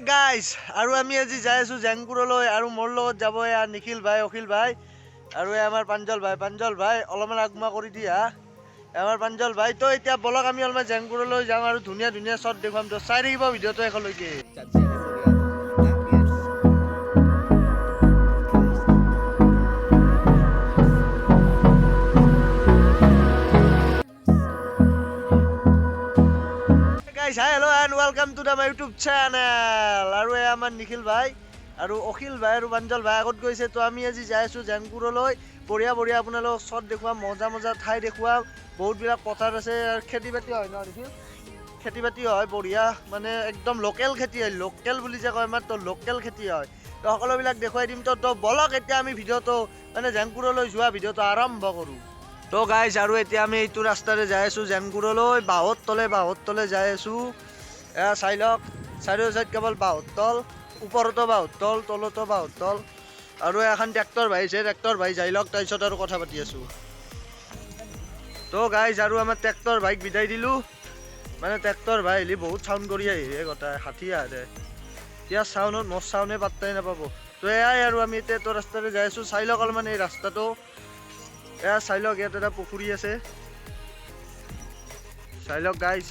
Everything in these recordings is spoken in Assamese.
গাইজ আৰু আমি আজি যাই আছো জেংপুৰলৈ আৰু মোৰ লগত যাব এয়া নিখিল ভাই, অখিল ভাই আৰু এই আমাৰ প্ৰাঞ্জল ভাই। প্ৰাঞ্জল ভাই অলপমান আগমা কৰি দিয়া আমাৰ প্ৰাঞ্জল ভাই। তো এতিয়া বলক আমি অলপমান জেংপুৰলৈ যাওঁ আৰু ধুনীয়া ধুনীয়া শ্বট দেখুৱাম। তো চাই থাকিব ভিডিঅ'টো শেষলৈকে। Guys, hi, hello and welcome to the my YouTube channel. আৰু এই আমাৰ নিখিল ভাই আৰু অখিল ভাই আৰু প্ৰাঞ্জল ভাই আগত গৈছে। তো আমি আজি যাই আছোঁ জেংপুৰলৈ। বঢ়িয়া বঢ়িয়া আপোনালোকক শ্বট দেখুৱাম, মজা মজা ঠাই দেখুৱাম। বহুতবিলাক পথাৰ আছে আৰু খেতি বাতি হয় ন নিখিল? খেতি বাতি হয় বঢ়িয়া, মানে একদম লোকেল খেতি হয়, লোকেল বুলি যে কয় আমাৰ, তো লোকেল খেতি হয়। তো সকলোবিলাক দেখুৱাই দিম। তো বলক এতিয়া আমি ভিডিঅ'টো মানে জেংপুৰলৈ যোৱা ভিডিঅ'টো আৰম্ভ কৰোঁ। তো গাইজ আৰু এতিয়া আমি এইটো ৰাস্তাৰে যাই আছোঁ জেংপুৰলৈ, বাঁহৰ তলে বাঁহৰ তলে যাই আছোঁ। এয়া চাই লওক, চাৰিও চাইড কেৱল বাঁহৰ তল, ওপৰতো বাঁহৰ তল, তলতো বাঁহৰ তল। আৰু এখন ট্ৰেক্টৰ ভাই আছে, ট্ৰেক্টৰ ভাই যাই লওক, তাৰপিছত আৰু কথা পাতি আছোঁ। তো গাইজ আৰু আমাৰ ট্ৰেক্টৰ ভাইক বিদায় দিলোঁ। মানে ট্ৰেক্টৰ ভাই আহিলে বহুত চাউণ্ড কৰি আহিছে, গোটাই হাতী আহে এতিয়া চাউণ্ডত মোৰ চাউণ্ডে পাত্তাই নাপাব। তো এয়াই আৰু আমি এতিয়া এইটো ৰাস্তাৰে যাই আছোঁ। চাই লওক অলপমান এই ৰাস্তাটো, এয়া চাই লওক, ইয়াত এটা পুখুৰী আছে, চাই লওক গাইজ।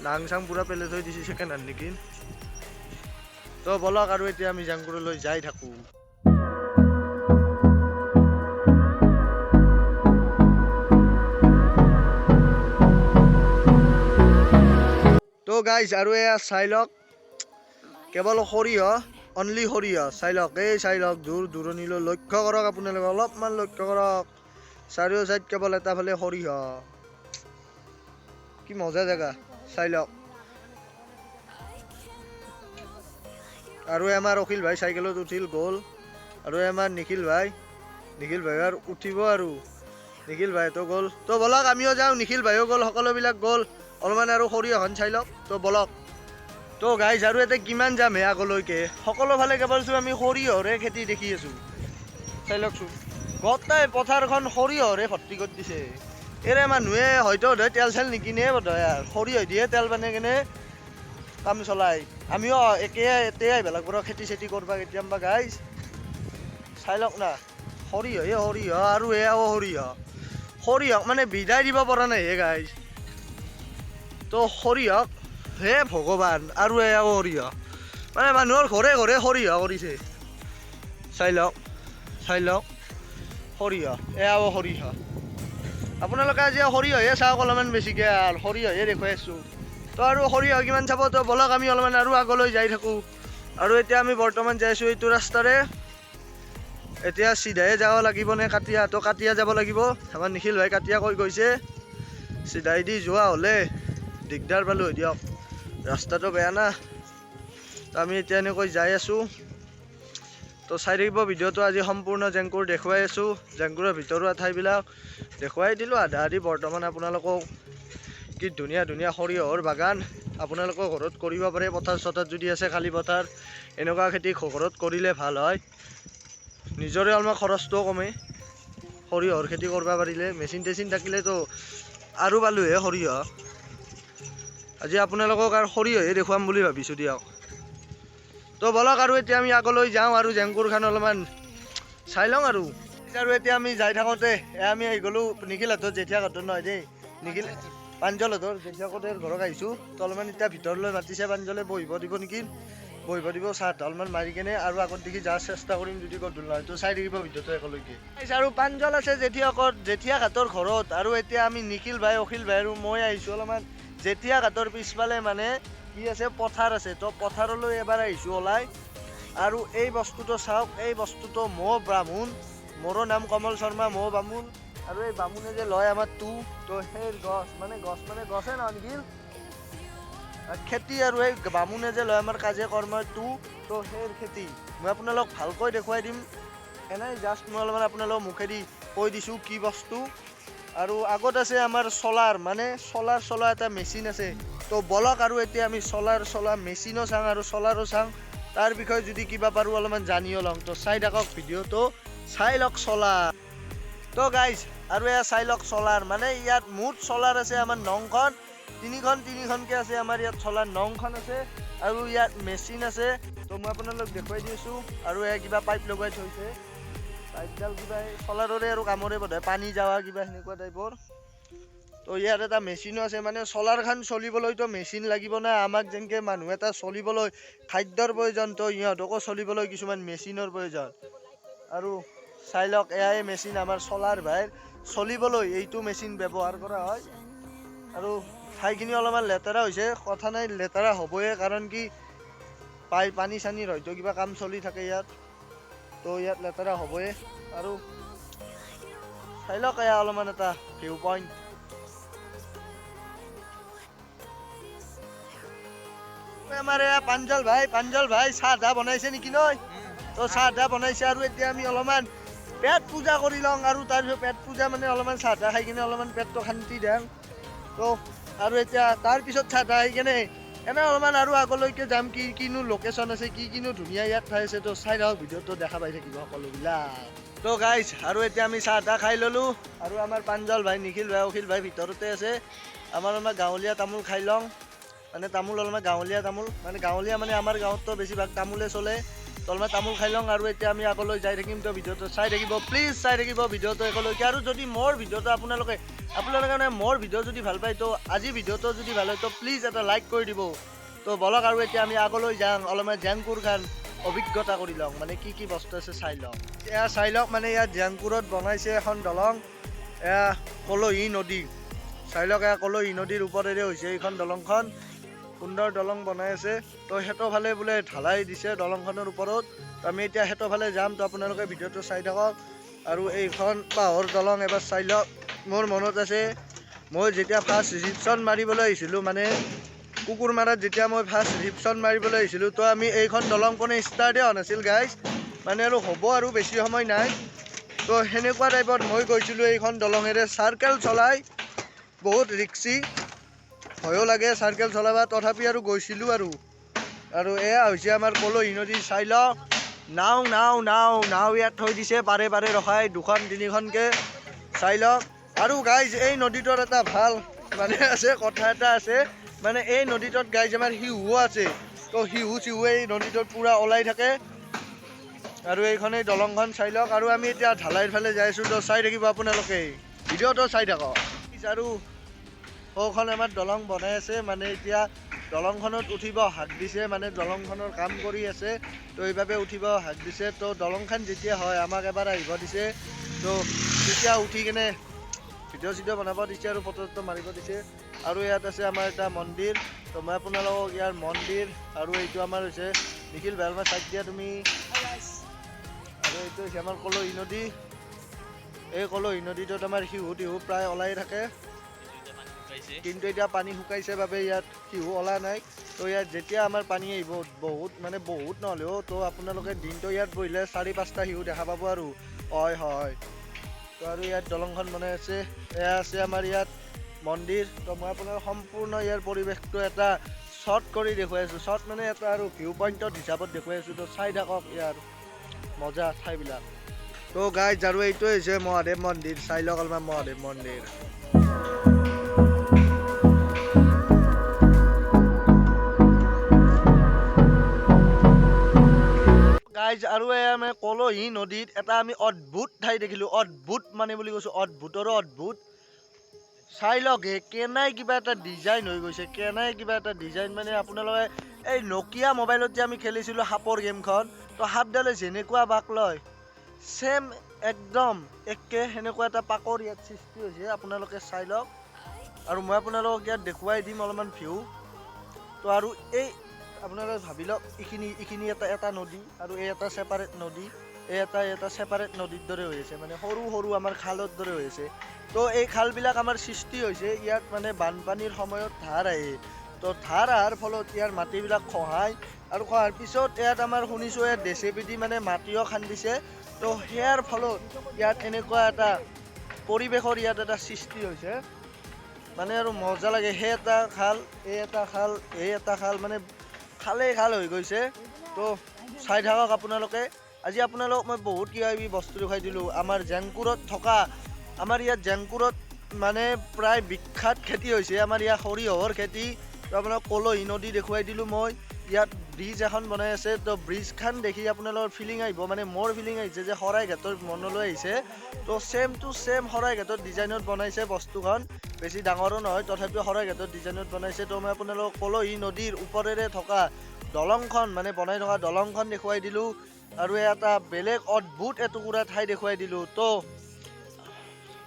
লাং চাং পূৰা পেলাই থৈ দিছে ছেকেণ্ড হেণ্ড নেকি। তো বলক আৰু এতিয়া আমি জেংপুৰলৈ যাই থাকোঁ। তো গাইজ আৰু এয়া চাই লওক, কেৱল সৰিয়হ, অনলি সৰিয়হ। চাই লওক, এই চাই লওক, দূৰ দূৰণিলৈ লক্ষ্য কৰক আপোনালোকে, অলপমান লক্ষ্য কৰক, চাৰিও চাইড কেৱল এটা ফালে সৰিয়হ। কি মজা জেগা, চাই লওক। আৰু আমাৰ অখিল ভাই চাইকেলত উঠিল গ'ল, আৰু আমাৰ নিখিল ভাই, নিখিল ভাই আৰু উঠিব আৰু নিখিল ভাইতো গ'ল। তো বলক আমিও যাওঁ, নিখিল ভাইও গ'ল, সকলোবিলাক গ'ল। অলপমান আৰু সৰিয়হখন চাই লওক। তো বলক। তো গাইজ আৰু ইয়াতে কিমান যাম হে আগলৈকে, সকলো ফালে কেৱলচোন আমি সৰিয়হৰে খেতি দেখি আছোঁ। চাই লওকচোন, গোটেই পথাৰখন সৰিয়হৰে ভৰ্তি কৰি দিছে। এৰে মানুহে হয়তো বোধহয় তেল চেল নিকিনে বোধহয়, আৰু সৰিয়হ দিয়ে তেল বনাই কেনে কাম চলায়। আমিও একে এতে আহিব লাগিব ৰ খেতি চেতি কৰবা কেতিয়াবা। গাইজ চাই লওক না, সৰিয়হে সৰিয়হ আৰু এয়াও সৰিয়হ। সৰিয়হক মানে বিদায় দিব পৰা নাই হে গাইজ। তো সৰিয়হক হে ভগৱান, আৰু এয়াও সৰিয়হ, মানে মানুহৰ ঘৰে ঘৰে সৰিয়হ কৰিছে। চাই লওক, চাই লওক সৰিয়হ, এয়াও সৰিয়হ। আপোনালোকে আজি সৰিয়হে চাওক অলপমান বেছিকৈ, আৰু সৰিয়হে দেখুৱাই আছোঁ। তো আৰু সৰিয়হ কিমান চাব, তো বলক আমি অলপমান আৰু আগলৈ যাই থাকোঁ। আৰু এতিয়া আমি বৰ্তমান যাই আছোঁ এইটো ৰাস্তাৰে। এতিয়া চিধাই যাব লাগিব নে কাটিয়া? তো কাটিয়া যাব লাগিব। আমাৰ নিখিল ভাই কাটিয়া কৈ গৈছে। চিধাই দি যোৱা হ'লে দিগদাৰ পালোঁ হয় দিয়ক, ৰাস্তাটো বেয়া না। তো আমি এতিয়া এনেকৈ যাই আছোঁ। তো চাই থাকিব ভিডিঅ'টো, আজি সম্পূৰ্ণ জেংপুৰ দেখুৱাই আছোঁ। জেংপুৰৰ ভিতৰুৱা ঠাইবিলাক দেখুৱাই দিলোঁ আধা আধি। বৰ্তমান আপোনালোকক কি ধুনীয়া ধুনীয়া সৰিয়হৰ বাগান আপোনালোকৰ ঘৰত কৰিব পাৰে। পথাৰ চথাৰ যদি আছে, খালী পথাৰ, এনেকুৱা খেতি ঘৰত কৰিলে ভাল হয়, নিজৰে অলপমান খৰচটোও কমে। সৰিয়হৰ খেতি কৰিব পাৰিলে, মেচিন টেচিন থাকিলেতো আৰু পালোঁহে সৰিয়হ। আজি আপোনালোকক আৰু সৰিয়হে দেখুৱাম বুলি ভাবিছোঁ দিয়ক। তো বলক আৰু এতিয়া আমি আগলৈ যাওঁ আৰু জেংপুৰখন অলপমান চাই লওঁ। আৰু এতিয়া আমি যাই থাকোঁতে আমি আহি গ'লোঁ নিখিলহঁতৰ, জেঠীয়াহঁতৰ নহয় দেই, নিখিল প্ৰাঞ্জলহঁতৰ জেঠীয়াহঁতৰ ঘৰত আহিছোঁ। তো অলপমান এতিয়া ভিতৰলৈ মাতিছে প্ৰাঞ্জলে, বহিব দিব নেকি, বহিব দিব, চাহ অলপমান মাৰি কেনে আৰু আগত দেখি যোৱাৰ চেষ্টা কৰিম যদি গধূলি নহয়। তো চাই থাকিব ভিডিঅ'টো একেলগে। আৰু প্ৰাঞ্জল আছে জেঠীয়াঘাটৰ ঘৰত। আৰু এতিয়া আমি নিখিল ভাই, অখিল ভাই আৰু মই আহিছোঁ অলপমান জেঠীয়াঘাটৰ পিছফালে, মানে কি আছে, পথাৰ আছে। তো পথাৰলৈ এবাৰ আহিছোঁ ওলাই। আৰু এই বস্তুটো চাওক, এই বস্তুটো মৌ ব্ৰাহ্মণ, মোৰো নাম কমল শৰ্মা, মৌ বামুণ। আৰু এই বামুণে যে লয় আমাৰ তো সেই গছ, মানে গছ মানে গছে নহয় নিখিল, খেতি। আৰু এই বামুণে যে লয় আমাৰ কাজে কৰ্মৰ তো সেই খেতি মই আপোনালোক ভালকৈ দেখুৱাই দিম। এনেই জাষ্ট মই অলপমান আপোনালোক মুখেদি কৈ দিছোঁ কি বস্তু। আৰু আগত আছে আমাৰ চলাৰ, মানে চলাৰ চলা এটা মেচিন আছে। তো বলক আৰু এতিয়া আমি চলাৰ চলা মেচিনো চাওঁ আৰু চলাৰো চাওঁ, তাৰ বিষয়ে যদি কিবা পাৰোঁ অলপমান জানিও লওঁ। তো চাই থাকক ভিডিঅ'টো, চাই লওক চলাৰ। তো গাইজ আৰু এয়া চাই লওক চলাৰ, মানে ইয়াত মুঠ চলাৰ আছে আমাৰ 9খন, তিনিখন তিনিখনকৈ আছে আমাৰ ইয়াত চলাৰ 9খন আছে। আৰু ইয়াত মেচিন আছে, তো মই আপোনালোক দেখুৱাই দিছোঁ। আৰু এয়া কিবা পাইপ লগাই থৈছে, পাইপডাল কিবা চলাৰৰে আৰু কামৰে বোধহয়, পানী যাৱা কিবা সেনেকুৱা টাইপৰ। তো ইয়াত এটা মেচিনো আছে, মানে চলাৰখন চলিবলৈতো মেচিন লাগিব না। আমাক যেনেকৈ মানুহ এটা চলিবলৈ খাদ্যৰ প্ৰয়োজন, তো ইহঁতকো চলিবলৈ কিছুমান মেচিনৰ প্ৰয়োজন। আৰু চাই লওক, এয়াই মেচিন আমাৰ চলাৰ ভাইৰ চলিবলৈ এইটো মেচিন ব্যৱহাৰ কৰা হয়। আৰু ঠাইখিনি অলপমান লেতেৰা হৈছে, কথা নাই, লেতেৰা হ'বই, কাৰণ কি পানী চানীৰ হয়তো কিবা কাম চলি থাকে ইয়াত, তো ইয়াত লেতেৰা হ'বই। আৰু চাই লওক, এয়া অলপমান এটা ভিউ পইণ্ট। আমাৰ এয়া প্ৰাঞ্জল ভাই, প্ৰাঞ্জল ভাই চাহ তাহ বনাইছে নেকি নহয়? তো চাহ তাহ বনাইছে। আৰু এতিয়া আমি অলপমান পেট পূজা কৰি লওঁ, আৰু তাৰপিছত পেট পূজা মানে অলপমান চাহ তাহ খাই কিনে অলপমান পেটটো শান্তি দিওঁ। তো আৰু এতিয়া তাৰপিছত চাহ তাহ খাই কিনে এনে অলপমান আৰু আগলৈকে যাম, কি কিনো লোকেশ্যন আছে, কি কিনো ধুনীয়া ইয়াত ঠাই আছে, তো চাই থাকক, ভিডিঅ'টো দেখা পাই থাকিব সকলোবিলাক। তো গাইজ, আৰু এতিয়া আমি চাহ তাহ খাই ল'লোঁ। আৰু আমাৰ প্ৰাঞ্জল ভাই, নিখিল ভাই, অখিল ভাই ভিতৰতে আছে। আমাৰ অলপমান গাঁৱলীয়া তামোল খাই লওঁ, মানে তামোল অলপমান গাঁৱলীয়া তামোল, মানে গাঁৱলীয়া মানে আমাৰ গাঁৱততো বেছিভাগ তামোলে চলে, তো অলপমান তামোল খাই লওঁ। আৰু এতিয়া আমি আগলৈ যাই থাকিম, তো ভিডিঅ'টো চাই থাকিব, প্লিজ চাই থাকিব ভিডিঅ'টো একেলৈকে। আৰু যদি মোৰ ভিডিঅ'টো আপোনালোকে মানে মোৰ ভিডিঅ' যদি ভাল পায়, তো আজি ভিডিঅ'টো যদি ভাল হয়, তো প্লিজ এটা লাইক কৰি দিব। তো বলক, আৰু এতিয়া আমি আগলৈ যাওঁ, অলপমান জেংকুৰ খান অভিজ্ঞতা কৰি লওঁ, মানে কি কি বস্তু আছে চাই লওঁ। এয়া চাই লওক, মানে ইয়াত জেংকুৰত বনাইছে এখন দলং, এয়া কলহী নদী। চাই লওক, এয়া কলহী নদীৰ ওপৰেৰে হৈছে এইখন দলংখন, সুন্দৰ দলং বনাই আছে। তো সেইটোফালে বোলে ঢালাই দিছে দলংখনৰ ওপৰত, তো আমি এতিয়া সেইটোফালে যাম, তো আপোনালোকে ভিডিঅ'টো চাই থাকক। আৰু এইখন বাঁহৰ দলং এবাৰ চাই লওক। মোৰ মনত আছে, মই যেতিয়া ফাৰ্ষ্ট ৰিপচন মাৰিবলৈ আহিছিলোঁ, মানে কুকুৰমাৰাত যেতিয়া মই ফাৰ্ষ্ট ৰিপচন মাৰিবলৈ আহিছিলোঁ, তো আমি এইখন দলং কোনে ষ্টাৰ্টেই হোৱা নাছিল গাইজ, মানে আৰু হ'ব আৰু বেছি সময় নাই। তো সেনেকুৱা টাইপত মই গৈছিলোঁ এইখন দলঙেৰে চাৰ্কেল চলাই, বহুত ৰিক্সি, ভয়ো লাগে চাৰ্কেল চলাব, তথাপি আৰু গৈছিলোঁ। আৰু আৰু এয়া হৈছে আমাৰ কলহী নদী, চাই লওক। নাও নাও নাও নাও ইয়াত থৈ দিছে, পাৰে পাৰে ৰখাই দুখন তিনিখনকৈ, চাই লওক। আৰু গাইজ, এই নদীটোৰ এটা ভাল মানে আছে, কথা এটা আছে, মানে এই নদীটোত গাইজ আমাৰ শিহুও আছে, তো শিহু চিহু এই নদীটোত পূৰা ওলাই থাকে। আৰু এইখনেই দলংখন চাই লওক। আৰু আমি এতিয়া ঢালাইৰ ফালে যাই আছোঁ, তো চাই থাকিব আপোনালোকে, ভিডিঅ'টো চাই থাকক। আৰু সৌখন আমাৰ দলং বনাই আছে, মানে এতিয়া দলংখনত উঠিব হাক দিছে, মানে দলংখনৰ কাম কৰি আছে, তো এইবাবে উঠিব হাক দিছে। তো দলংখন যেতিয়া হয় আমাক এবাৰ আহিব দিছে, তো তেতিয়া উঠি কিনে ভিডিঅ' চিডিঅ' বনাব দিছে আৰু ফটো চটো মাৰিব দিছে। আৰু ইয়াত আছে আমাৰ এটা মন্দিৰ, তো মই আপোনালোকক ইয়াৰ মন্দিৰ আৰু এইটো আমাৰ হৈছে নিখিল ভাই, অলপমান চাইড দিয়া তুমি। আৰু এইটো হৈছে আমাৰ কলহী নদী, এই কলহী নদীটোত আমাৰ শিহু টিহু প্ৰায় ওলাই থাকে, কিন্তু এতিয়া পানী শুকাইছে বাবে ইয়াত শিহু ওলা নাই। তো ইয়াত যেতিয়া আমাৰ পানী আহিব, বহুত মানে বহুত নহ'লেও তো আপোনালোকে দিনটো ইয়াত বহিলে 4-5টা শিহু দেখা পাব আৰু। হয় হয়। তো আৰু ইয়াত দলংখন বনাই আছে, এয়া আছে আমাৰ ইয়াত মন্দিৰ। তো মই আপোনাক সম্পূৰ্ণ ইয়াৰ পৰিৱেশটো এটা শ্বৰ্ট কৰি দেখুৱাই আছোঁ, শ্বৰ্ট মানে এটা আৰু ভিউ পইণ্টত হিচাপত দেখুৱাই আছোঁ, তো চাই থাকক ইয়াৰ মজা ঠাইবিলাক। তো গাইজ, আৰু এইটোৱে হৈছে মহাদেৱ মন্দিৰ, চাই লওক অলপমান মহাদেৱ মন্দিৰ। গাইজ, আৰু এয়া মানে কলহী নদীত এটা আমি অদ্ভুত ঠাই দেখিলোঁ, অদ্ভুত মানে বুলি কৈছোঁ, অদ্ভুতৰো অদ্ভুত। চাই লওক হে, কেনাই কিবা এটা ডিজাইন হৈ গৈছে, কেনাই কিবা এটা ডিজাইন, মানে আপোনালোকে এই নকিয়া মোবাইলত যে আমি খেলিছিলোঁ সাপৰ গেমখন, তো সাপডালে যেনেকুৱা বাক লয় ছেম একদম একে সেনেকুৱা এটা পাকৰ ইয়াত সৃষ্টি হৈছে, আপোনালোকে চাই লওক। আৰু মই আপোনালোকক ইয়াত দেখুৱাই দিম অলপমান ভিউ। তো আৰু এই আপোনালোকে ভাবি লওক, এইখিনি এটা এটা নদী আৰু এই এটা ছেপাৰেট নদী, এই এটা এটা ছেপাৰেট নদীৰ দৰে হৈ আছে, মানে সৰু সৰু আমাৰ খালৰ দৰে হৈ আছে। তো এই খালবিলাক আমাৰ সৃষ্টি হৈছে ইয়াত মানে বানপানীৰ সময়ত ধাৰ আহে, তো ধাৰ অহাৰ ফলত ইয়াৰ মাটিবিলাক খহায়, আৰু খহাৰ পিছত ইয়াত আমাৰ শুনিছোঁ ইয়াত ডেচেপিদি মানে মাটিও খান্দিছে, তো সেয়াৰ ফলত ইয়াত এনেকুৱা এটা পৰিৱেশৰ ইয়াত এটা সৃষ্টি হৈছে, মানে আৰু মজা লাগে। সেই এটা খাল, এই এটা খাল, এই এটা খাল, মানে খালেই খাল হৈ গৈছে। তো চাই থাকক আপোনালোকে। আজি আপোনালোকক মই বহুত কিবা কিবি বস্তু দেখুৱাই দিলোঁ। আমাৰ জেংকুৰত থকা, আমাৰ ইয়াত জেংকুৰত মানে প্ৰায় বিখ্যাত খেতি হৈছে আমাৰ ইয়াত সৰিয়হৰ খেতি। তো আপোনাক কলহী নদী দেখুৱাই দিলোঁ মই, ইয়াত ব্ৰিজ এখন বনাই আছে। তো ব্ৰিজখন দেখি আপোনালোকৰ ফিলিং আহিব, মানে মোৰ ফিলিং আহিছে যে শৰাইঘাটৰ মনলৈ আহিছে। তো ছেম টু ছেম শৰাইঘাটৰ ডিজাইনত বনাইছে বস্তুখন, বেছি ডাঙৰো নহয় তথাপিও শৰাইঘাটৰ ডিজাইনত বনাইছে। তো মই আপোনালোকক কলহী নদীৰ ওপৰেৰে থকা দলংখন, মানে বনাই থকা দলংখন দেখুৱাই দিলোঁ আৰু এটা বেলেগ অদ্ভুত এটুকুৰা ঠাই দেখুৱাই দিলোঁ। তো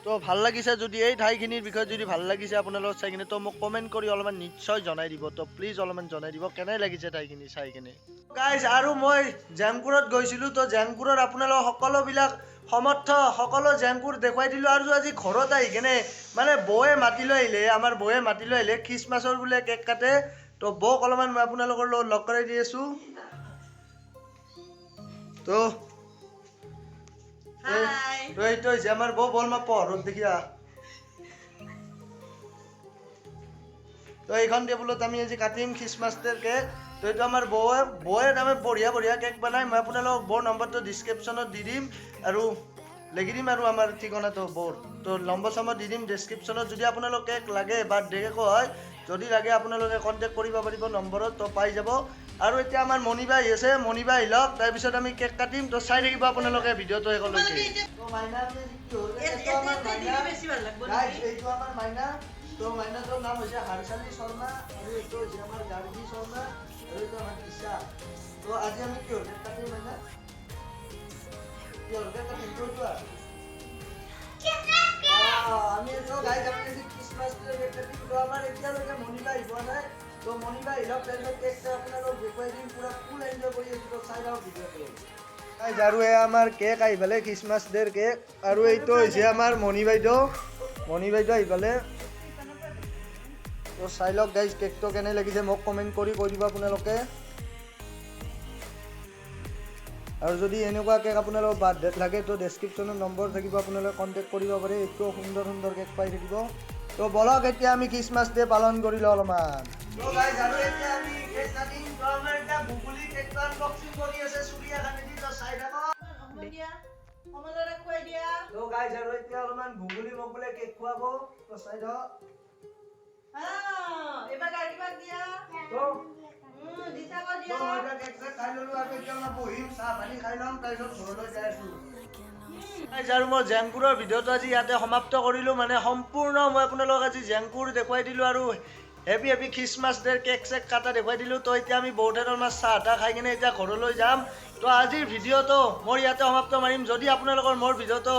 তো ভাল লাগিছে যদি এই ঠাইখিনিৰ বিষয়ে যদি ভাল লাগিছে আপোনালোক চাই কিনে, তো মোক কমেণ্ট কৰি অলপমান নিশ্চয় জনাই দিব। তো প্লিজ অলপমান জনাই দিব কেনে লাগিছে ঠাইখিনি চাই কিনে গাইজ। আৰু মই জেংপুৰত গৈছিলোঁ, তো জেংপুৰৰ আপোনালোক সকলোবিলাক সমৰ্থ সকলো জেংপুৰ দেখুৱাই দিলোঁ। আৰু আজি ঘৰত আহি কিনে মানে বৌয়ে মাতি লৈ আহিলে, আমাৰ বৌয়ে মাতি লৈ আহিলে খ্ৰীষ্টমাছৰ বোলে কেক কাটে। তো বৌক অলপমান মই আপোনালোকৰ লগত লগ কৰাই দি আছোঁ। তো তো এইটো হৈছে আমাৰ বৌ, বল মই পোহৰত দেখি আহ। তো এইখন টেবুলত আমি আজি কাটিম খ্ৰীষ্টমাছ ডেৰ কেক। তো এইটো আমাৰ বৌয়ে তাৰমানে বঢ়িয়া বঢ়িয়া কেক বনায়। মই আপোনালোকক বৌৰ নম্বৰটো ডিছক্ৰিপশ্যনত দি দিম আৰু লিখি দিম আৰু আমাৰ ঠিকনাটো বৌৰ, তো নম্বৰ চম্বৰ দি দিম ডিছক্ৰিপশ্যনত। যদি আপোনালোক কেক লাগে বাৰ্থডে কেকো হয়, যদি লাগে আপোনালোকে কণ্টেক্ট কৰিব পাৰিব নম্বৰত, তো পাই যাব। আৰু এতিয়া আমাৰ মণিবা আহি আছে, মণিবা আহি লওক, তাৰপিছত আমি কেক কাটিম। তো চাই থাকিব আপোনালোকে ভিডিঅ'টো শেষলৈকে। এইটো আমাৰ মাইনা, তো মাইনাটোৰ নাম হৈছে হাৰচালী শৰ্মা আৰু এইটো হৈছে আমাৰ গাৰ্গী শৰ্মা আৰু এইটো আমাৰ দিশা। তো আজি আমি কিহৰ কেক কাটিম মাইনা? কিহৰ কেক কাটিম কৈ? আমি তো গাইজ আমি আজি খ্ৰীষ্টমাছ কেক কাটিম। তো আমাৰ এতিয়ালৈকে মণিবা আহি পোৱা নাই, তো মণিবা আহি লওক, তাৰপিছত কেকটা আপোনালোক দেখুৱাই দিম। পুৰা ফুল এনজয় কৰি আছোঁ, তো চাই লওক ভিডিঅ'টো গাইজ। আৰু এয়া আমাৰ কেক আহি পালে, খ্ৰীষ্টমাছ ডেৰ কেক। আৰু এইটো হৈছে আমাৰ মণি বাইদেউ, মণি বাইদেউ আহি পালে। তো চাই লওক গাইজ কেকটো কেনে লাগিছে, মোক কমেণ্ট কৰি কৈ দিব আপোনালোকে। আৰু যদি এনেকুৱা কেক আপোনালোকৰ বাৰ্থডেত লাগে, তো ডেছক্ৰিপশ্যনত নম্বৰ থাকিব, আপোনালোকে কণ্টেক্ট কৰিব পাৰে। এইটো সুন্দৰ সুন্দৰ কেক পাই থাকিব। তো বলক এতিয়া আমি খ্ৰীষ্টমাছ ডে পালন কৰি লওঁ অলপমান। তো গাইজ আৰু এতিয়া আমি কেক কাটিম। তো আমাৰ এতিয়া বুবুলি কেকটো আনবক্সিং কৰি আছে চুৰিয়াখানেদি, তো চাই থাকক। তো গাইজ আৰু এতিয়া অলপমান বুবুলি মোক বোলে কেক খুৱাব, তো চাই থাকক। তো মই এতিয়া কেক চেক খাই ল'লোঁ আৰু এতিয়া অলপ বহিম, চাহ পানী খাই ল'ম, তাৰপিছত ঘৰলৈ যাই আছোঁ। আৰু মই জেংপুৰৰ ভিডিঅ'টো আজি ইয়াতে সমাপ্ত কৰিলোঁ। মানে সম্পূৰ্ণ মই আপোনালোকক আজি জেংপুৰ দেখুৱাই দিলোঁ আৰু হেপী হেপী খ্ৰীষ্টমাছ ডেৰ কেক চেক কাটা দেখুৱাই দিলোঁ। তো এতিয়া আমি বহুত অলপমান চাহ তাহ খাই কিনে এতিয়া ঘৰলৈ যাম। তো আজিৰ ভিডিঅ'টো মই ইয়াতে সমাপ্ত মাৰিম। যদি আপোনালোকৰ মোৰ ভিডিঅ'টো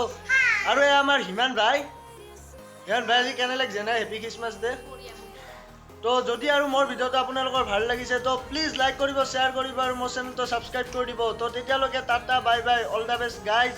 আৰু এই আমাৰ হিমান ভাই, হিমান ভাই আজি কেনে লাগিছে না হেপী খ্ৰীষ্টমাছ ডে? তো যদি আৰু মোৰ ভিডিঅ'টো আপোনালোকৰ ভাল লাগিছে, তো প্লিজ লাইক কৰিব, শ্বেয়াৰ কৰিব আৰু মোৰ চেনেলটো ছাবস্ক্ৰাইব কৰি দিব। তো তেতিয়ালৈকে tata, bye bye, all the best guys.